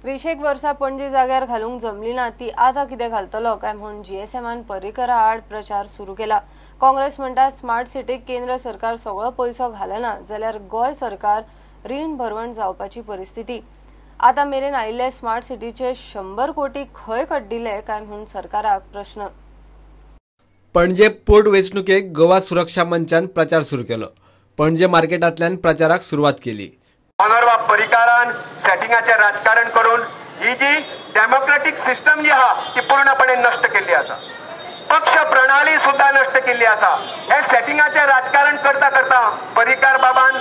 20 वर्सां पणजी जाग्यार घालूंक जमली ना ती आतां कितें घालतलो काय म्हूण जीएसएमान पर्रीकरा आड प्रचार सुरू केला. काँग्रेस म्हणटा स्मार्ट सिटीक केंद्र सरकार सगळो पयसो घालना जाल्यार गोंय सरकार रीण भरवण जावपाची परिस्थिती. आतां मेरेन आयिल्ले स्मार्ट सिटीचे 100 कोटी खंय कड्डिले काय म्हूण सरकाराक प्रश्न. पणजे पोट वेंचणुकेक गोवा सुरक्षा मंचान प्रचार सुरू केलो. पणजे मार्केटांतल्यान प्रचाराक सुरवात केली. मनोहरबाब पर्रीकारान सेटिंगाचें राजकारण करून ही जी डेमोक्रेटीक सिस्टम जी आहा ती पूर्णपणे नश्ट केल्ली आसा. पक्ष प्रणाली सुद्धा नश्ट केल्ली आसा. हे सेटिंगाचें राजकारण करता करता पर्रीकार बाबान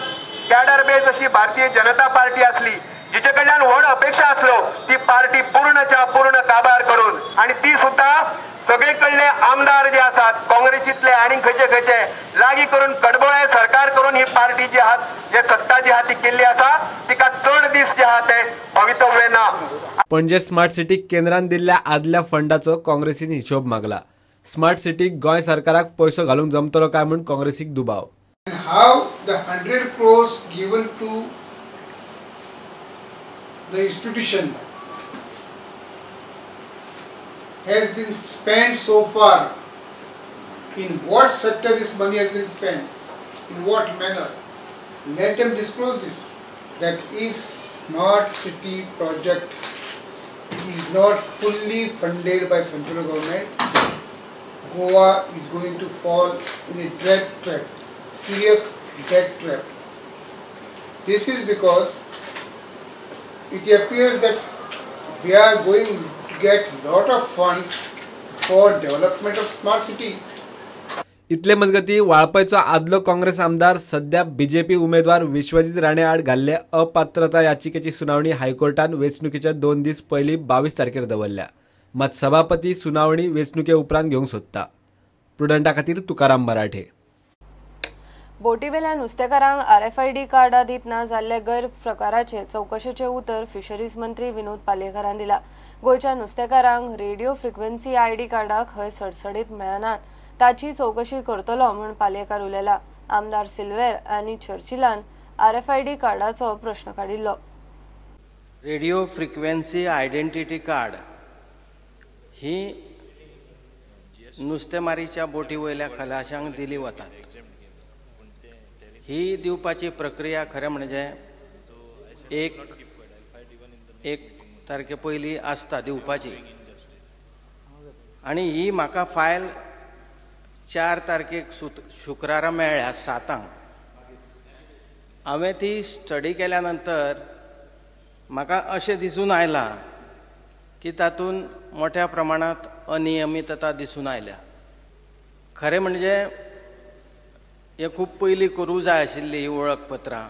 कॅडर बेज अशी भारतीय जनता पार्टी आसली जिचे कडल्यान व्हड अपेक्षा आसलो ती पार्टी पूर्णच्या पूर्ण काबार करून आनी ती सुद्धा सगळे कडले आमदार जे आसात काँग्रेसीतले आनी खंयचे खंयचे लागीं करून कडबोळे सरकार करून ही पार्टी जी आहा जे सत्ता जी आहा ती केल्ली आसा तिका चड दीस जे आहा ते भवितव्य ना. पणजे स्मार्ट सिटीक केंद्रान दिल्ल्या आदल्या फंडाचो काँग्रेसीन हिशोब मागला. स्मार्ट सिटीक गोंय सरकाराक पयसो घालूंक जमतलो काय म्हूण काँग्रेसीक दुबाव. How the 100 crores given to the institution has been spent so far, in what sector this money has been spent, in what manner? Let them disclose this, that if smart city project is not fully funded by central government, Goa is going to fall in a debt trap, serious debt trap. This is because it appears that we are going to get lot of funds for development of smart city. इतले मजगती वाळपयचो आदलो काँग्रेस आमदार सध्या BJP उमेदवार विश्वजीत राणे आड घाल्ले अपात्रता याचिकेची सुनावणी हायकोर्टान वेंचणुकेच्या 2 दीस पयलीं 22 तारखेर दवरल्या. मात सभापती सुनावणी वेंचणुके उपरांत घेवंक सोदता. प्रुडंटा खातीर तुकाराम मराठे. बोटीवेल्या नुस्तेकारांक आरएफआयडी कार्डां दितना जाल्ले गैरप्रकाराचे चवकशेचें उतर फिशरीज मंत्री विनोद पालयेकारान दिला. गोंयच्या नुस्तेकारांक रेडिओ फ्रिक्वेन्सी आयडी कार्डां खंय सडसडीत मेळनात ताची चवकशी करतलो म्हूण पालयेकार उलयला. आमदार सिल्वेर आनी चर्चिलान आरएफआयडी कार्डाचो प्रश्न काडिल्लो. रेडिओ फ्रिक्वेन्सी आयडेंटिटी कार्ड ही नुस्तेमारीच्या बोटी वयल्या खलाशांक दिली वतात. ही दिवपाची प्रक्रिया खरें म्हणजे एक तारखे पयली आसता दिवपाची आनी ही म्हाका फायल 4 तारखेक शुक्रारा मेळ्ळ्या 7. हांवें ती स्टडी केल्या नंतर म्हाका अशें दिसून आयलां की तातूंत मोठ्या प्रमाणांत अनियमितता दिसून आयल्या. खरें म्हणजे हे खूब पयलीं करूं जाय आशिल्ली ही वळखपत्रां,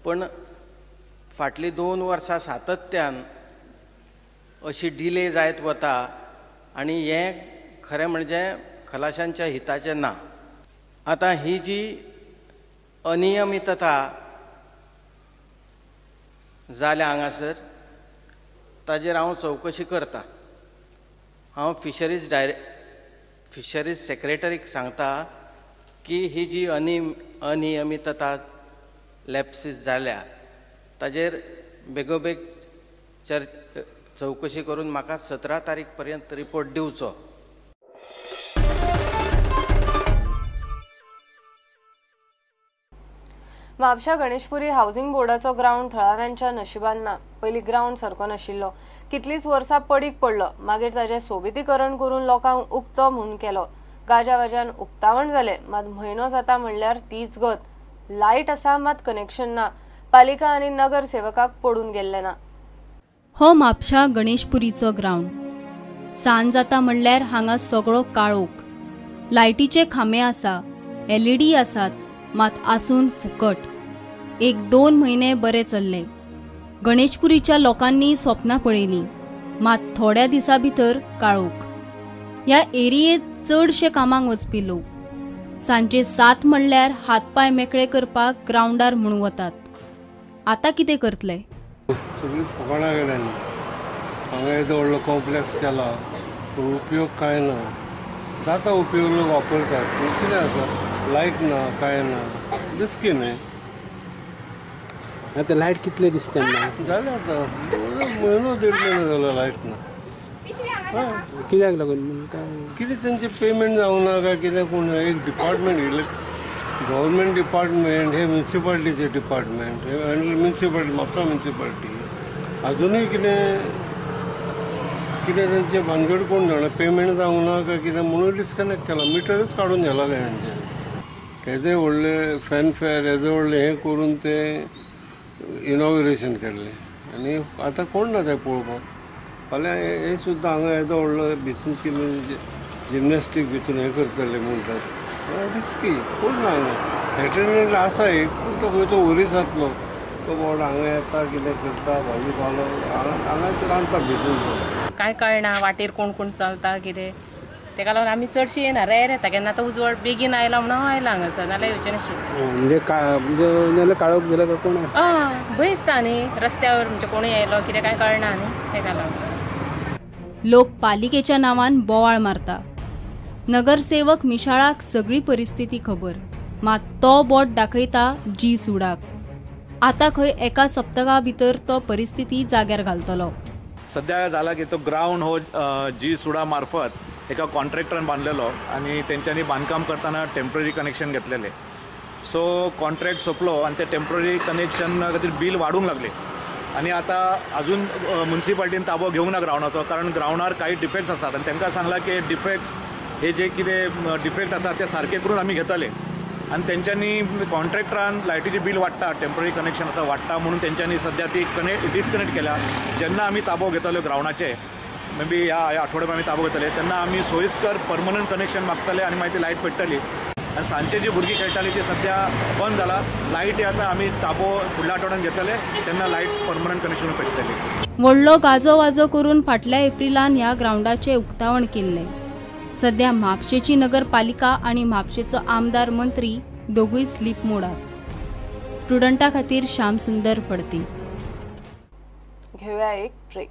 पण फाटलीं 2 वर्सां सातत्यान अशी डिले जायत वता आनी हें खरें म्हणजे खलाशांच्या हिताचें ना. आतां ही जी अनियमितता जाल्या हांगासर ताजेर हांव चवकशी करता. हांव फिशरीज सेक्रेटरीक सांगता की ही जी अनियमितता लॅप्सीस जाल्या ताजेर बेगोबेग चवकशी करून म्हाका 17 तारीख पर्यंत रिपोर्ट दिवचो. म्हापशा गणेशपुरी हावसिंग बोर्डाचो ग्रावंड थळाव्यांच्या नशिबान ना. पयलीं ग्रावंड सारको नाशिल्लो, कितलींच वर्सां पडीक पडलो, मागीर ताचें सोबितीकरण करून लोकांक उक्तो म्हूण केलो. गाजावाजान उक्तावण जालें, मात म्हयनो जाता म्हणल्यार तीच गत. लायट आसा मात कनेक्शन ना. पालिका आनी नगरसेवकाक पडून गेल्लें ना. हो म्हापशा गणेशपुरीचो ग्रावंड. सांज जाता म्हणल्यार हांगा सगळो काळोख. लायटीचे खांबे आसा, एलईडी आसात, मात आसून फुकट. 1-2 म्हयने बरे चल्ले. गणेशपुरीच्या लोकांनी स्वप्नां पळयलीं, मात थोड्या दिसां भितर काळोख. ह्या एरियेंत चडशे कामाक वचपी लोक सांजे 7 म्हणल्यार हातपांय मेकळे करपाक ग्रावंडार म्हूण वतात. आतां कितें करतले? सगळीं फकाणां गेल्यांनी हांगा येदो व्हडलो कॉम्प्लेक्स केला पूण उपयोग कांय ना. जाता उपयोग लोक वापरतात पूण कितें आसा, लायट ना कांय ना, रिस्की न्हय. आतां लायट कितले दीस ना जालें आतां म्हयनो देड म्हयनो जालो लायट ना. कित्याक लागून काय कितें तेंचें पेमेंट जावना काय कितें कोण एक डिपार्टमेंट गव्हर्मेंट डिपार्टमेंट हे म्युन्सिपाल्टीचे डिपार्टमेंट हे म्युन्सिपाल्टी म्हापसा म्युन्सिपाल्टी अजुनूय कितें कितें तेंचें भानगड कोण जाणा पेमेंट जावंक ना काय कितें म्हणून डिस्कनेक्ट केलां मिटरूच काडून व्हेलां काय तेंचें. येदे व्हडले फॅनफेअर येदे व्हडलें हें करून तें इनॉग्रेशन केल्लें आनी आतां कोण ना तें पळोवपाक. फाल्यां हें सुद्दां हांगा येदो व्हडलो भितून कितें जिमनॅस्टीक भितून हें करतले म्हणटात रिस्की कोण ना हांगा. एटेंडंट आसा एक पूण तो खंयचो ओरिसांतलो तो बोर्ड हांगा येता कितें करता भाजी पालो हांगाच रांदता भितून. कांय कळना वाटेर कोण कोण चलता कितें तेका लागून आमी चडशी येना रेर येता केन्ना. आतां उजवाड बेगीन आयला म्हणून हांव आयला हांगासर नाल्यार येवचें नाशिल्लें. म्हणजे नाल्यार काळोख गेलो काय कोण हय भंय दिसता न्ही रस्त्यावर म्हणजे कोणूय आयलो कितें कांय कळना न्ही तेका लागून. लोक पालिकेच्या नांवान बोवाळ मारता. नगरसेवक मिशाळाक सगळी परिस्थिती खबर, मात तो बोट दाखयता जी सुडाक. आतां खंय एका सप्तका भितर तो परिस्थिती जाग्यार घालतलो. सध्या जाला की तो ग्रावंड हो जी सुडा मार्फत एका कॉन्ट्रॅक्टरान बांदलेलो आनी तेंच्यांनी बांदकाम करतना टेम्पररी कनेक्शन घेतलेले. सो कॉन्ट्रॅक्ट सोंपलो आनी ते टेम्पररी कनेक्शन खातीर बील वाडूंक लागले आनी आतां अजून म्युन्सिपाल्टीन ताबो घेवंक ना ग्रावंडाचो, कारण ग्रावंडार काही डिफेक्ट्स आसात आनी तांकां सांगलां की डिफेक्ट्स हे जे कितें डिफेक्ट आसात ते सारके करून आमी घेतले. आनी तेंच्यांनी कॉन्ट्रॅक्टरान लायटीचें बील वाडटा टेम्पररी कनेक्शन आसा वाडटा म्हणून तेंच्यांनी सद्या ती डिस्कनेक्ट केल्या. जेन्ना आमी ताबो घेतले ग्रावंडाचे मे बी ह्या आठवड्याक आमी ताबो घेतले तेन्ना आमी सोयीस्कर परमनंट कनेक्शन मागतले आनी मागीर ती लायट पेट्टली. आनी सांजचे जी भुरगीं खेळटाली ती सद्या बंद जाला. लायट आतां आमी ताबो फुडल्या आठवड्यान घेतले तेन्ना लायट परमनंट कनेक्शन पेट्टली. व्हडलो गाजो वाजो करून फाटल्या एप्रिलान ह्या ग्रावंडाचें उक्तावण केल्लें. सध्या म्हापशेची नगरपालिका आनी म्हापशेचो आमदार मंत्री दोगूय स्लीप मोडात. प्रुडंटा खातीर श्याम सुंदर फडते. घेऊया एक ब्रेक.